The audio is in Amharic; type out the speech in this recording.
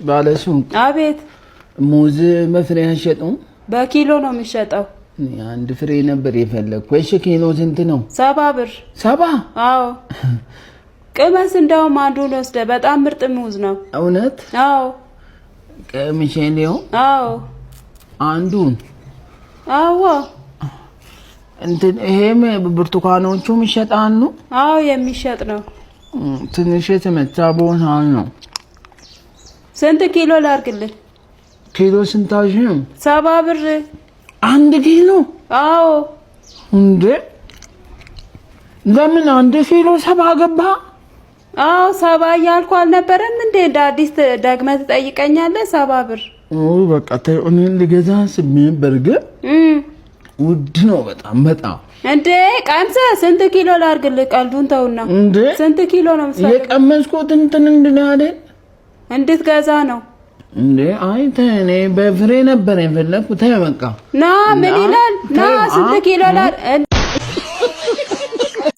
ባለሱቅ። አቤት። ሙዝ በፍሬ አይሸጡም? በኪሎ ነው የሚሸጠው። አንድ ፍሬ ነበር የፈለግኩ። እሺ ኪሎ ስንት ነው? 70 ብር። 70? አዎ፣ ቅመስ። እንደውም አንዱን ወስደ፣ በጣም ምርጥ ሙዝ ነው። እውነት? አዎ። ቀምሼ ሊሆን? አዎ። አንዱን? አዎ። እንትን ይሄም ብርቱካኖቹም ይሸጣሉ? አዎ፣ የሚሸጥ ነው። ትንሽ የተመታ ቦታ ነው። ስንት ኪሎ ላርግልህ? ኪሎ ስንታሽ ነው? 70 ብር። 1 ኪሎ? አዎ። እንዴ፣ ለምን 1 ኪሎ 70 ገባ? አዎ፣ 70 እያልኩ አልነበረም እንዴ? እንደ አዲስ ደግመህ ትጠይቀኛለህ? 70 ብር። በቃ ተይው፣ እኔ ልገዛ አስቤ ነበር ግን ውድ ነው በጣም በጣም። እንዴ፣ ቀምሰህ ስንት ኪሎ ላርግልህ? ቀልዱን ተውና። እንዴ። ስንት ኪሎ ነው የምትፈልገው? የቀመስኩት እንትን እንድን አይደል? እንድትገዛ ነው። እንዴ፣ አይ ተይ፣ እኔ በፍሬ ነበር የፈለግኩት። ተይ በቃ። ና፣ ምን ይላል? ና፣ ስንት ኪሎ ላር